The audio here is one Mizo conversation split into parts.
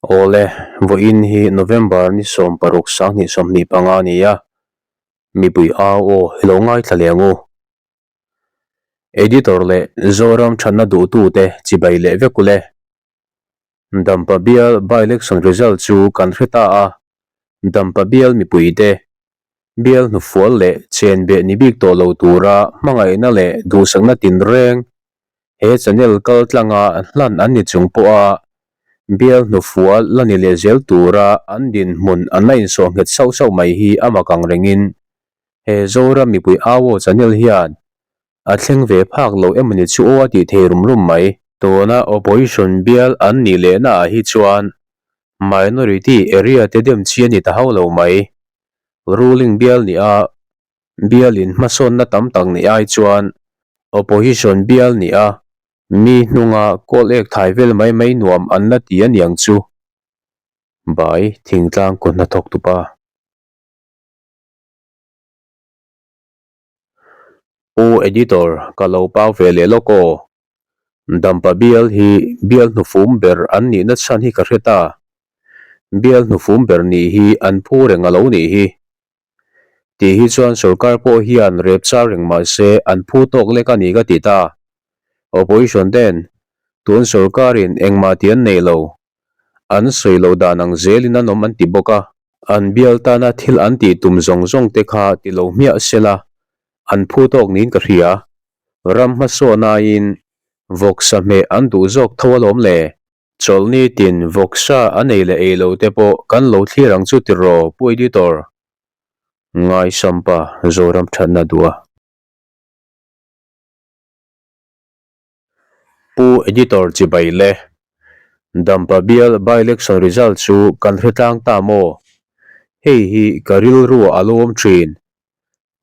Awle, vawiin hi November ni 16 2025 a ni a, mipui au aw hi lo ngaithla leh ang u. Editor leh Zoram thatna duhtute chibai leh vek ule. Dampa bial by-election result chu kan hre ta a, Dampa bial mipuite bial hnufual leh chenbeh ni bik tawh lo tura hmangaihna leh duhsakna tinreng he channel kal tlanga hlan an ni chung pawha bial hnufual la ni leh zel tura an dinhmun an la insawh nghet sauh sauh mai hi a mak ang rengin he Zoram mipui au aw channel hian a thleng ve phak lo emawni chu aw a tih thei rum rum mai. Tuna opposition bial an nih lehna ah hi chuan minority area te dem chi a ni ta hauh lo mai. Ruling bial nih a bial in hmasawnna tam tak neih ai chuan opposition bial nih a mi hnunga kawl ek thai vel mai mai nuam an la ti a niang chu. Bai thingtlang kut hnathawk tupa. Pu Editor ka lo pau ve leh lawk aw. Dampa bial hi bial hnufum ber an nihna chhan hi ka hre ta. Bial hnufum ber nih hi an phu reng a lo nih hi. Tih hi chuan sorkar pawh hian rep char reng mah se an phu tawk lek a ni ka ti ta. Opposition ten tun sorkarin engmah ti an nei lo. An sawi loh dan ang zelin an awm an ti bawk a. An bial tana thil an tih tum zawng zawng te kha ti lo hmiah sela an phu tawk niin ka hria. Ram hmasawn aiin vawksa hmeh an duh zawk tho alawm le. Chawlhni tin vawksa a nei leh ei lo te pawh kan lo thlir ang chu tiraw Pu Editor? Ngaisampa Zoram thatna duh a. Pu Editor chibai le. Dampa bial by-election result chu kan hre tlang ta maw? Hei hi ka rilru a lo awm thin.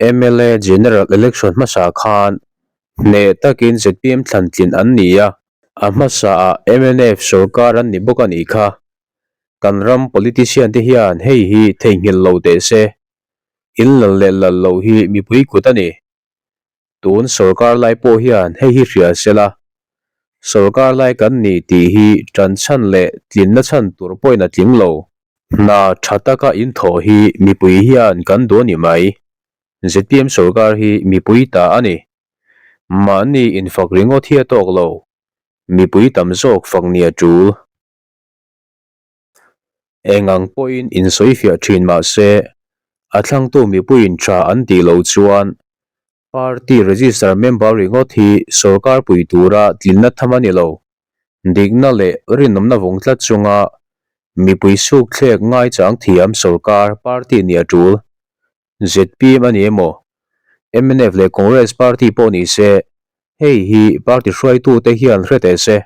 Mla General Election hmasa khan hneh takin zpm thlan tlin an ni a, a hmasaah mnf sorkar an ni bawk a nih kha. Kan ram politician te hian hei hi theihnghilh lo teh se. In lal leh lal loh hi mipui kut a ni. Tun sorkar lai pawh hian hei hi hria se la, sorkar lai kan ni tih hi tan chhan leh tlinna chhan tur pawhin a tling lo. Hna tha taka inthawh hi mipui hian kan duh a ni mai. Zpm sorkar hi mipui ta a ni. Mahni infak ringawt hi a tawk lo. Mipui tam zawk fak ni a tul. Eng ang pawhin insawifiah thin mah se, a thlangtu mipuiin tha an tih loh chuan party register member ringawt hi sorkar pui tura tlinna tham a ni lo. Dikna leh rinawmna vawng tlat chunga mipui sukthlek ngaichang thiam sorkar party nih a tul. Zpm a ni emaw, mnf leh Congress party pawh ni se, hei hi party hruaitute hian hre teh se.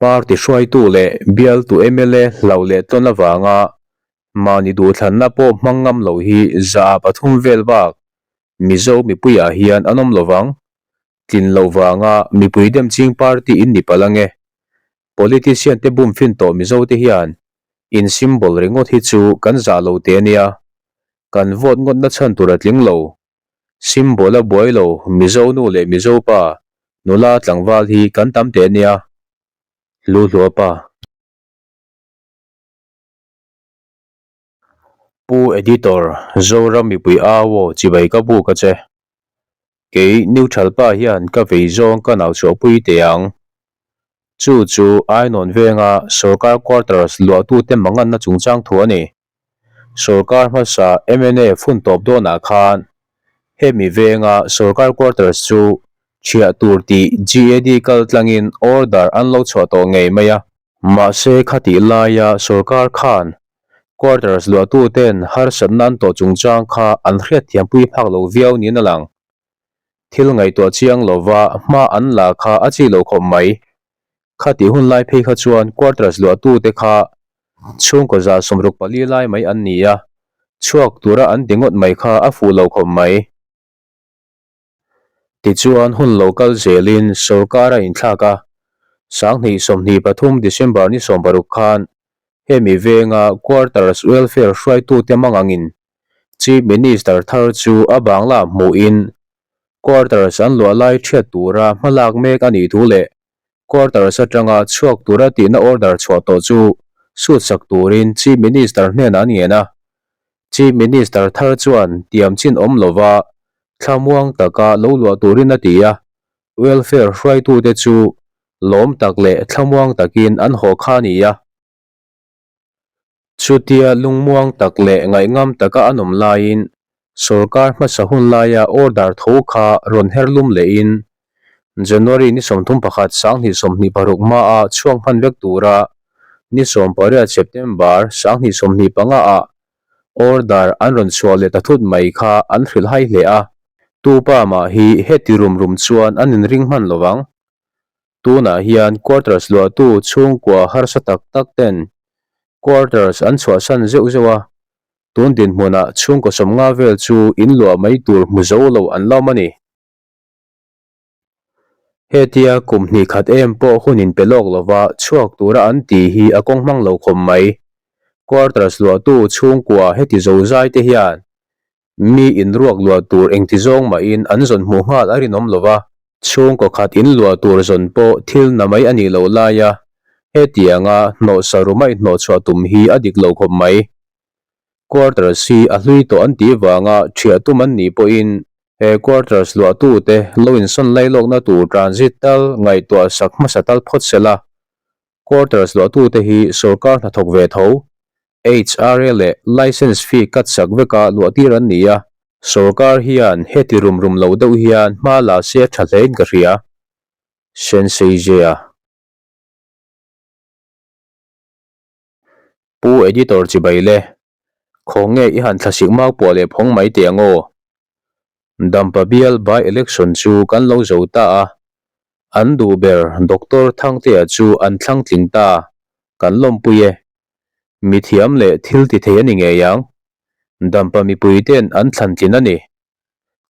Party hruaitu leh bialtu mla hlauh leh tawn avanga mahni duhthlanna pawh hmang ngam lo hi 300 vel bak Mizo mipuiah hian an awm lovang. Tlin loh vanga mipui dem ching party in ni palh ange. Politician te bum fin tawh Mizo te hian in symbol ringawt hi chu kan zah lo teh ania. Kan vote ngawt na chhan tur a tling lo. Symbol a buai lo Mizo nu leh Mizo pa, nula tlangval hi kan tam teh ania. Hlu hlua pa. Pu Editor, Zoram mipui au aw chibai ka buk a che. Kei neutral pa hian ka vei zawng ka nau chhuahpui teh ang. Chu chu Ainawn venga sorkar quarters luahtute manganna chungchang thu a ni. Sorkar hmasa mnf hun tawp dawnah khan hemi venga sorkar quarters chu chhiah tur tih GAD kal tlangin order an lo chhuah tawh ngei mai a. Mahse khatih laia sorkar khan quarters luahtuten harsatna an tawh chungchang kha an hriatthiampui phak lo viau niin a lang. Thil ngaihtuah chiang lova hma an la kha a chi lo khawp mai. Khatih hun lai phei kha chuan quarters luahtute kha chhungkaw 64 lai mai an ni a, chhuak tura an ti ngawt mai kha a fuh lo khawp mai. Tichuan hun lo kal zelin sorkar a inthlak a, 2023 December ni 16 khan hemi venga quarters welfare hruaitute mangangin Chief Minister thar chu a bangla hmuhin quarters an luah lai thiat tura hmalak mek a nih thu leh quarters atanga chhuak tura tihna order chhuah tawh chu. Sut sak turin Chief Minister hnenah an ngen a. Chief Minister thar chuan tiam chin awm lova thlamuang taka lo luah turin a ti a, welfare hruaitute chu lawm tak leh thlamuang takin an haw kha a ni a. Chutia lungmuang tak leh ngaihngam taka an awm laiin sorkar hmasa hun laia order tho kha rawn her lum lehin January ni 31 2026 hmaa chhuak hman vek tura ni 18 September 2025 ah order an rawn chhuah leh ta thut mai kha an hrilh hai hle a. Tupa mah hi heti rum rum chuan an inring hman lo vang. Tunah hian quarters luahtu chhungkua harsa tak tak ten quarters an chhuahsan zeuh zeuh a, tun dinhmunah chhungkaw sawmnga vel chu in luah mai tur hmu zo lo an lawm a ni. Hetia kum hnih khat em pawh hun in pe lawk lova chhuak tura an ti hi a kawng hmang lo khawm mai. Quarters luahtu chhungkua heti zo zai te hian Mi inruak luah tur engti zawng mahin an zawn hmuh nghal a rinawm lo va, chhungkaw khat in luah tur zawn pawh thil na mai a nih loh laia hetianga hnawh saru mai hnawh chhuah tum hi a dik lo khawp mai. Quarters hi a hlui tawh an tih vanga ṭhiah tum an nih pawhin he quarters luahtute lo insawn lailawkna tur transit tal ngaihtuah sak hmasa tal phawt se la, Quarters luahtute hi sorkar hnathawk ve tho, HRA leh licence fee cut sak veka luahtir an ni a, sorkar hian heti rum rum lo deuh hian hma la se tha hlein ka hria. Sensei Jia. Pu Editor chibai le, khaw nge i han thlasik mau puah leh phawng mai teh ang aw. Dampa bial by election chu kan lo zo ta a, an duh ber Doctor Thangtea chu an thlang tling ta, kan lawmpui e. Mithiam leh thil ti thei a ni ngei ang. Dampa mipui ten an thlan tlin a ni.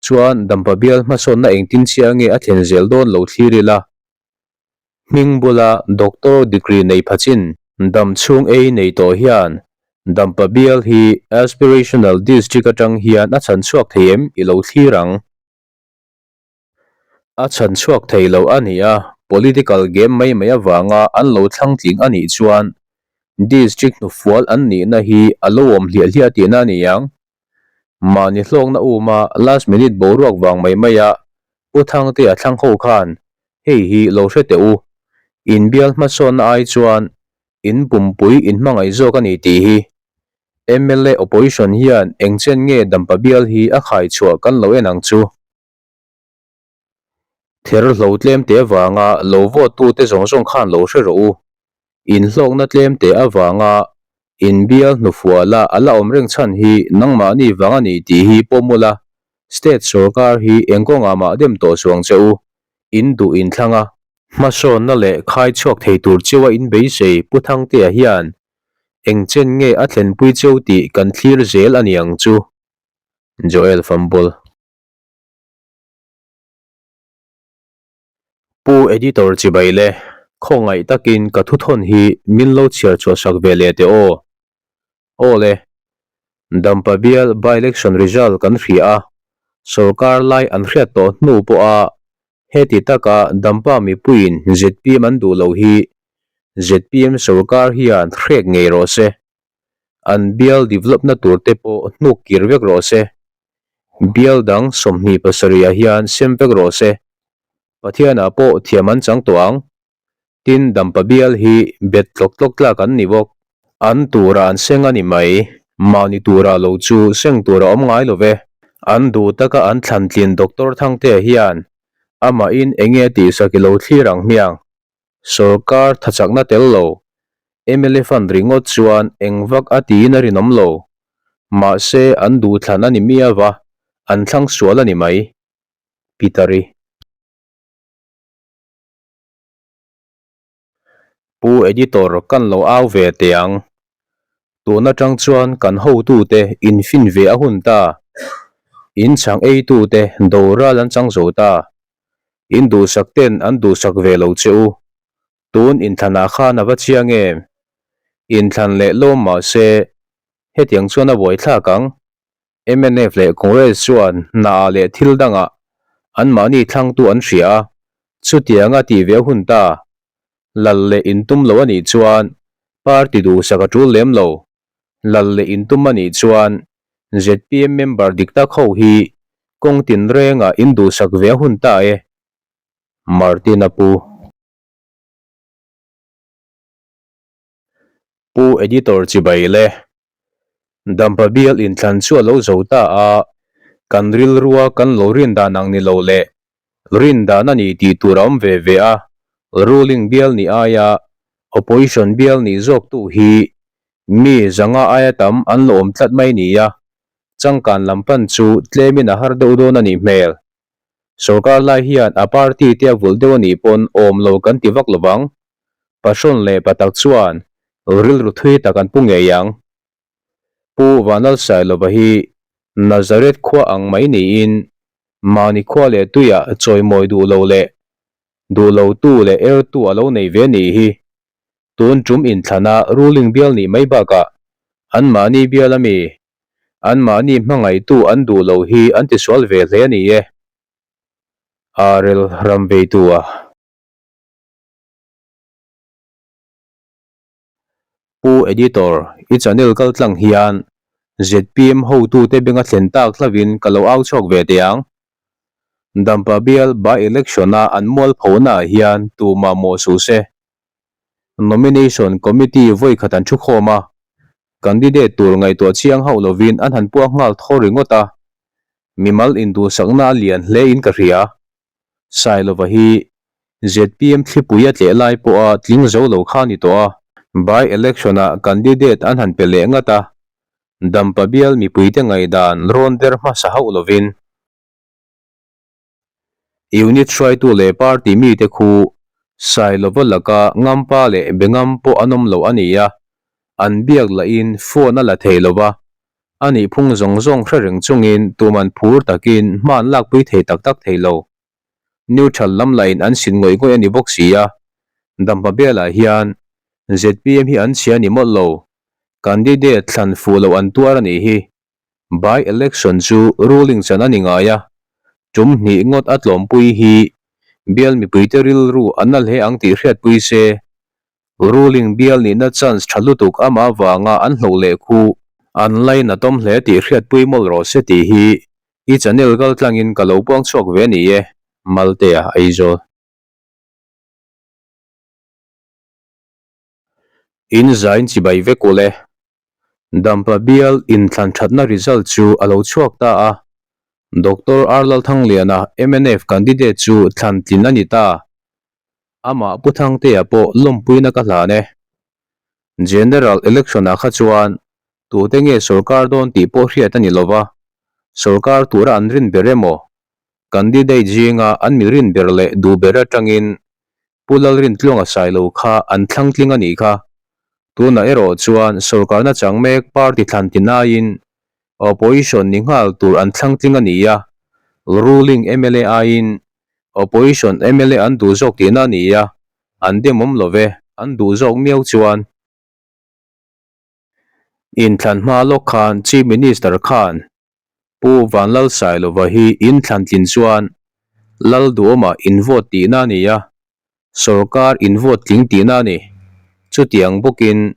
Chuan Dampa bial hmasawnna engtin chiah nge a thlen zel dawn lo thlir ila. Hming bula doctor degree nei phachin dam chhung ei nei tawh hian Dampa bial hi aspirational district atang hian a chhan chhuak thei em i lo thlir ang. A chhan chhuak thei lo a ni a, political game mai mai avanga an lo thlang tling a nih chuan district hnufual an nihna hi a lo awm hliah hliah tihna a ni ang. Mahni hlawkna uma last minute boruak vang mai maia Pu Thangtea thlang ho khan hei hi lo hre teh u, inbial hmasawnna ai chuan in pumpui in hmangaih zawk a ni tih hi. Mla opposition hian eng chen nge Dampa bial hi a khai chhuah kan lo en ang chu. Ther hlo tlem te avanga lo vote tute zawng zawng khan lo hre rawh u. Inhlawkna tlem te avanga inbial hnufuala a la awm reng chhan hi nangmahni vang a ni tih hi pawm ula, state sorkar hi eng kawngah mah dem tawh suang che u, in duh inthlang a. Hmasawnna leh khai chhuak thei tur chiaua in beisei Pu Thangtea hian eng chen nge a thlenpui cheu tih kan thlir zel a niang chu. Joel Fambul. Pu Editor chibai le, khawngaih takin ka thuthawn hi min lo chhiar chhuah sak ve leh teh aw. Aw le, Dampa bial by-election result kan hria a, sorkar lai an hriat tawh hnu pawha heti taka Dampa mipuiin zpm an duh lo hi zpm sorkar hian hrek ngei rawh se. An bial develop na tur te pawh hnuk kir vek rawh se. Bial dang 27 ah hian sem vek rawh se. Pathianah pawh thiam an chang tawh ang. Tin Dampa bial hi bet tlawk tlawk tlak an ni bawk. An tura an seng a ni mai. Mahni tura lo chu seng tur a awm ngai lo ve. An duh taka an thlan tlin Doctor Thangtea hian amahin enge tihsak i lo thlir ang hmiang. Sorkar thachakna tel lo, mla fund ringawt chuan eng vak a tiin a rinawm lo. Mahse, an duhthlan a ni miau va, an thlang sual a ni mai. Peter-i. Pu Editor kan lo au ve teh ang. Tun atang chuan kan hotute in fin ve a hun ta. In chhang eitute doral an chang zo ta. In duhsak ten an duhsak ve lo che u. Tun inthlanah khan a va chiang em? Inthlan leh lawm mah se, hetiang chuan a buaithlak ang. Mnf leh Congress chuan hnaah leh thil dangah anmahni thlangtu an hria a, chutianga tih ve a hun ta. Lal leh intum lo a nih chuan. Party duhsak a tul lem lo. Lal leh intum a nih chuan zpm member dik tak ho hi kawng tinrengah in duhsak ve a hun ta e. Martin a pu. Pu Editor chibai le. Dampa bial inthlan chu a lo zo ta a, kan rilrua kan lo rin dan ang ni lo leh rin dan a ni tih tur a awm ve ve a, ruling bial nih aia opposition bial nih zawktu hi mi zanga aia tam an lo awm tlat mai nia, changkan lam pan chu tlemin a har deuh dawn a nih hmel. Sorkar lai hian a party te a vulh deuh a nih pawn awm lo kan ti vak lo vang. Pahrawn leh patak chuan rilru thui tak an pu ngei ang. Pu Vanlalsailova hi Nazareth khua ang mai niin mahni khua leh tuiah chawimawi duh lo leh duh lotu leh ertu a lo nei ve nih hi. Tun tum inthlana ruling bial nih mai bakah anmahni bial ami Anmahni hmangaihtu an duh lo hi an tisual ve hle a ni e. Arel ram veitu a. Pu Editor, i channel kal tlang hian zpm hotute benga thlen tak hlavin ka lo au chhuak ve teh ang. Dampa bial by-election a an mualphona ah hian tumah mawh suh se. Nomination Committee vawi khat an thukhawm a, candidate tur ngaihtuah chiang hauh lovin an han puak nghal thaw ringawt a, mimal induhsakna a lian hle in ka hria. Sailova hi zpm thlipui a tleh lai pawha tling zo lo kha ni tawh a, by election ah candidate an han pe leh ngat a, Dampa bial mipuite ngaihdan rawn der hmasa hauh lovin. Unit hruaitu leh party mite khu Sailova laka Ngampa leh Bengam pawh an awm lo a ni a, an biak lahin phone a la thei lo va, a nih phung zawng zawng hre reng chungin tuman phur takin hma an lakpui thei tak tak thei lo. Neutral lam lahin an sin ngawih ngawih a ni bawk si a, Dampa bialah hian zpm hi an chhia a ni mawlh lo, candidate thlan fuh loh an tuar a nih hi. By election chu ruling chan a ni ngai a, tum hnih ngawt a tlawmpui hi bial mipuite rilru a nal hle ang tih hriatpui se, ruling bial nihna chance tha lutuk amah avanga an hloh leh khu an lainatawm hle tih hriatpui mawlh rawh se tih hi i channel kaltlangin ka lo puang chhuak ve a ni e, Maltea Aizawl. In zain chibai vek ule. Dampa bial inthlan thatna result chu a lo chhuak ta a, Doctor R Lalthangliana mnf candidate chu thlan tlin a ni ta. Amah Pu Thangtea pawh lawmpuina ka hlan e. General election ah kha chuan tute nge sorkar dawn tih pawh hriat a ni lova, sorkar tura an rin ber emaw, candidate zinga an mi rin ber leh duh ber atangin Pu Lalrintluanga Sailo kha an thlang tling a nih kha. Tunah erawh chuan sorkarna chang mek party thlan tin aiin opposition ni nghal tur an thlang tling a ni a, ruling mla aiin opposition mla an duh zawk tihna a ni a, an demawm lo ve, an duh zawk miau chuan. Inthlan hma lawk khan Chief Minister khan Pu Vanlalsailova hi inthlan tlin chuan Lalduhawma in vote tihna a ni a, sorkar in vote tling tihna a ni. Chutiang bawkin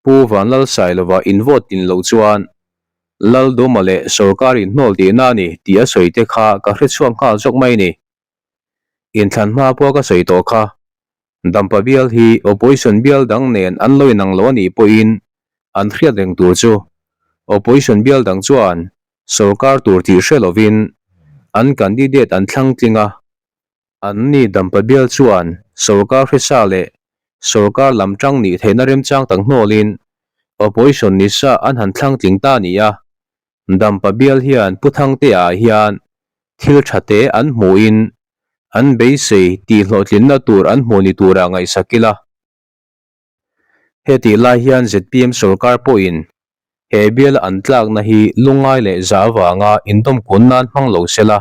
Pu Vanlalsailova in vote tlin loh chuan Lalduhawma leh sorkar in hnawl tihna a ni tih a sawi te kha ka hrechhuak nghal zawk mai a ni. Inthlan hma pawh ka sawi tawh kha. Dampa bial hi opposition bial dang nen an lo inang lo a nih pawhin an hriat reng tur chu opposition bial dang chuan sorkar tur tih hre lovin an candidate an thlang tling a, anni Dampa bial chuan sorkar hresa leh sorkar lam tang nih theihna remchang tak hnawlin opposition nisa an han thlang tling ta a ni a, Dampa bial hian Pu Thangtea ah hian thil tha te an hmuhin an beisei tih hlawhtlinna tur an hmuh ni tura ngaihsak ila. Hetih lai hian zpm sorkar pawhin he biala an tlakna hi lungngai leh za avanga indawmkun nan hmang lo sela,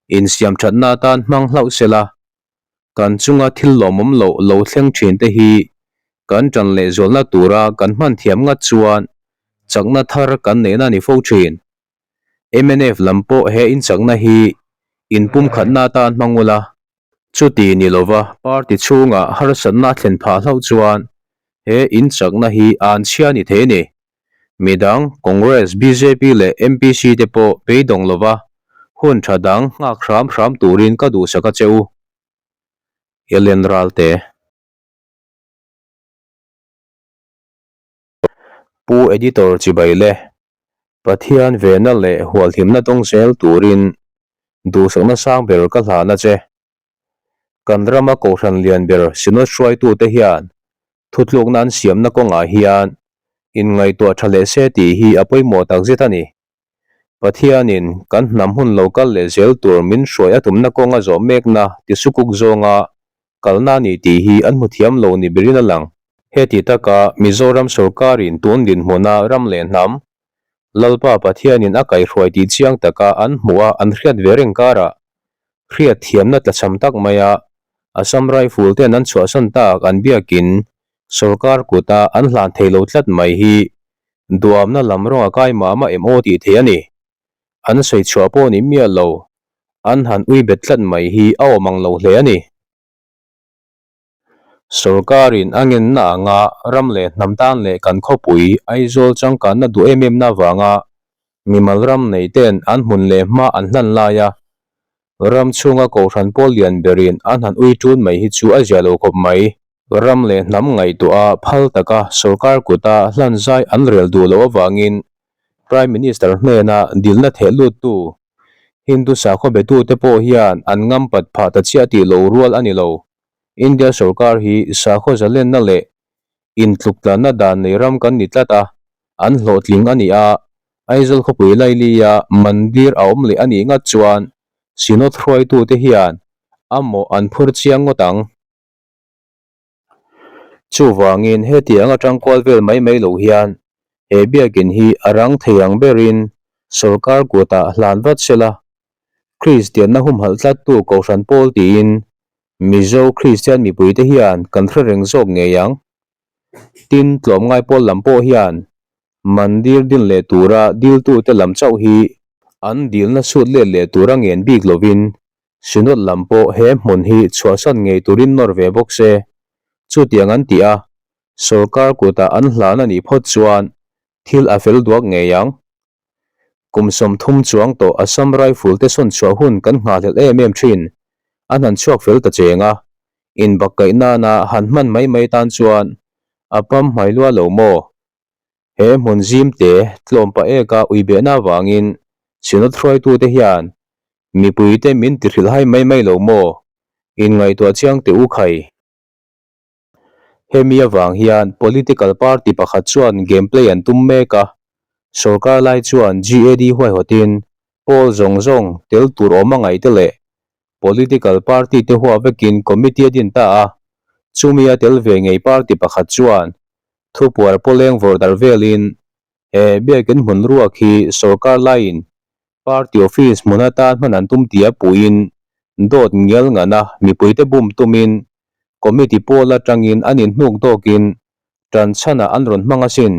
insiamthatna atan hmang hlauh sela, kan chunga thil lawmawm loh lo thleng thin te hi kan tan lehzualna tura kan hman thiam ngat chuan chakna thar kan neihna a ni fo thin. Mnf lam pawh he inchakna hi inpumkhatna atan hmang ula. Chuti ni lova party chhungah harsatna a thlen phah hlauh chuan. He in chakna hi an chhia ni thei a ni. Midang, Congress, bjp leh MPC te pawh beidawng lova hun tha dang nghak hram hram turin ka duhsak a che u. Ellen Ralte. Pu Editor chibai le, Pathian vena leh hualhimna dawng zel turin duhsakna sang ber ka hlan a che. Kan rama Kohhran lian ber Synod hruaitute hian thutlukna an siamna kawngah hian inngaihtuah tha leh se tih hi a pawimawh takzet a ni. Pathianin kan hnam hun lo kal leh zel tur min hruai a tumna kawnga zawh mekna tisukuk zawnga kalna a ni tih hi an hmu thiam lo ni berin a lang. Heti taka Mizoram sorkarin tun dinhmuna ram leh hnam, Lalpa Pathianin a kaihhruai tih chiang taka an hmuh a an hriat ve reng karah hriat thiamna tlachham tak maia Assam Rifle ten an chhuahsan tak an biakin sorkar kuta an hlan thei lo tlat mai hi duamna lam rawng a kai mah mah em aw tih theih a ni. An sawi chhuah pawh ni miah lo, an han ui bet tlat mai hi a awm ang lo hle a ni. Sorkarin a ngenna anga ram leh hnam tan leh kan khawpui Aizawl changkanna duh em em na avanga mimal ram nei ten an hmun leh hma an hlan laia ram chhunga kohhran pawl lian berin an han ui tun mai hi chu a zia lo khawp mai. Ram leh hnam ngaihtuah a phal taka sorkar kuta hlan zai an rel duh loh avangin Prime Minister hnena dilna theh luttu Hindu sakhaw betute pawh hian an ngam pat phah ta chiah tih lo rual a ni lo. India sorkar hi sakhaw zalenna leh intluktlanna dan nei ram kan ni tlat a, an hlawhtling a ni a, Aizawl khawpui Lailia mandir a awm leh a nih ngat chuan Synod hruaitute hian a mawh an phur chiang ngawt ang. Chuvangin hetiang atang kual vel mai mai lo hian he biakin hi a rang thei ang berin sorkar kutah hlan vat sela, Kristianna humhalh tlattu Kohhran pawl tiin Mizo Kristian mipuite hian kan hre reng zawk ngei ang. Tin, tlawmngai pawl lam pawh hian mandir din leh tura diltute lam chauh hi an dilna sut let leh tura ngen bik lovin Synod lam pawh he hmun hi chhuahsan ngei turin nawr ve bawk se. Chutiang an ti a, sorkar kutah an hlan a nih phawt chuan thil a fel duak ngei ang. Kum 30 chuang tawh Assam Rifle te sawn chhuah hun kan nghahhlelh em em thin. An han chhuak fel ta cheng a, inbakkaih nana han hman mai mai tan chuan a pam hmai lua lo maw? He hmun zim te tlawm pah eka uibehna avangin Synod hruaitute hian Mipuite min ti hrilhhai mai mai lo maw? Inngaihtuah chiang teh u khai. Hemi avang hian political party pakhat chuan game play an tum mek a, sorkar lai chuan GAD huaihawtin pawl zawng zawng tel tur awm a ngaihte leh political party te huah vekin committee a din ta a, chumi a tel ve ngei party pakhat chuan thupuar pawleng vawrh darh velin he biakin hmun ruak hi sorkar laiin Party office hmun atan hman an tum tia puiin dawt ngial ngana mipuite bum tumin committee pawl atangin an inhnuk dawkin tan chhanah an rawn hmang asin.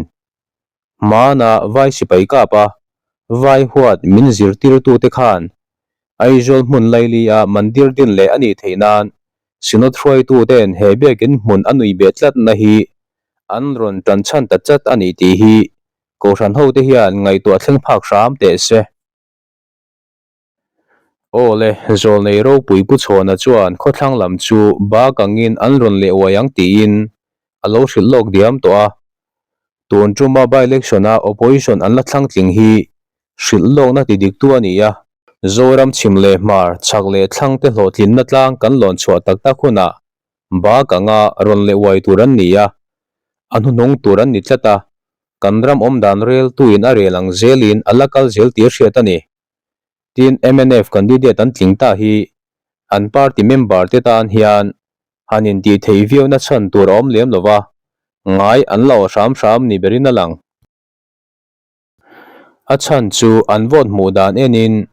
Hmana vai sipai kap a, vai huat min zirtirtute khan Aizawl hmun Laili-a mandir din leh a nih theih nan Synod hruaituten he biakin hmun a nui beh tlatna hi an rawn tan chhan ta chat a ni tih hi Kohhran hote hian ngaihtuah thleng phak hram teh se. Aw le, Zawlnei ropui Pu Chhawna chuan khawthlang lam chu bak angin an rawn leh uai ang tiin a lo hrilh lawk diam tawh a. Tun tuma by-election-a opposition an la thlang tling hi hrilh lawkna ti diktu a ni a. Zoram chhim leh hmar, chhak leh thlang te hlawhtlinna tlang kan lawn chhuah tak tak hunah bak anga rawn leh uai tur an ni a, a hnuhnung tur an ni tlat a, kan ram awm dan reltuin a rel ang zelin a la kal zel tih a hriat a ni. Tin, mnf candidate an tling ta hi an party member te tan hian han intih theih viau na chhan tur a awm lem lo va, ngai an la aw hram hram ni berin a lang. A chhan chu an vote hmuh dan enin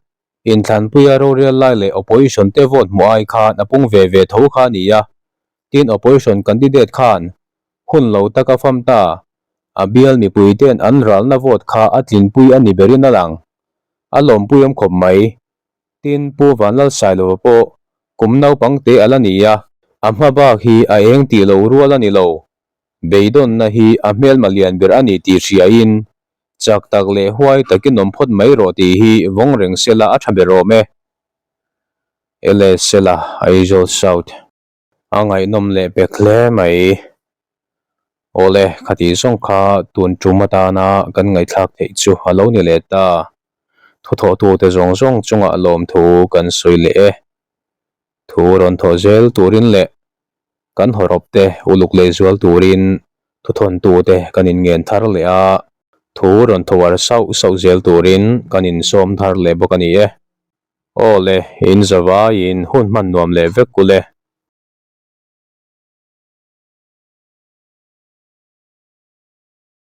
inthlanpuia rorel lai leh opposition te vote hmuh ai khan a pung ve ve tho kha a ni a, tin opposition candidate khan hun lo taka fam ta, a bial mipui ten an ralna vote kha a tlinpui a ni berin a lang. A lawmpui awm khawp mai. Tin Pu Vanlalsailova pawh kum naupang te a la ni a, a hma bak hi a eng tih lo rual a ni lo. Beidawnna hi a hmelma lian ber a ni tih hriain, chak tak leh huai takin awm phawt mai rawh tih hi vawng reng sela a tha ber awm e. LSL-a Aizawl South. A ngaihnawm leh pek hle mai. Awle, khatih zawng kha tun tum atana kan ngaihthlak theih chu a lo ni leh ta. Thuthawhtute zawng zawng chungah lawmthu kan sawi leh e. Thu rawn thawh zel turin leh kan hawrawp te uluk leh zual turin thuthawntute kan inngen thar leh a, thu rawn thawar sauh sauh zel turin kan insawm thar leh bawk a ni e. Aw le, in zavaiin hun hman nuam leh vek u le.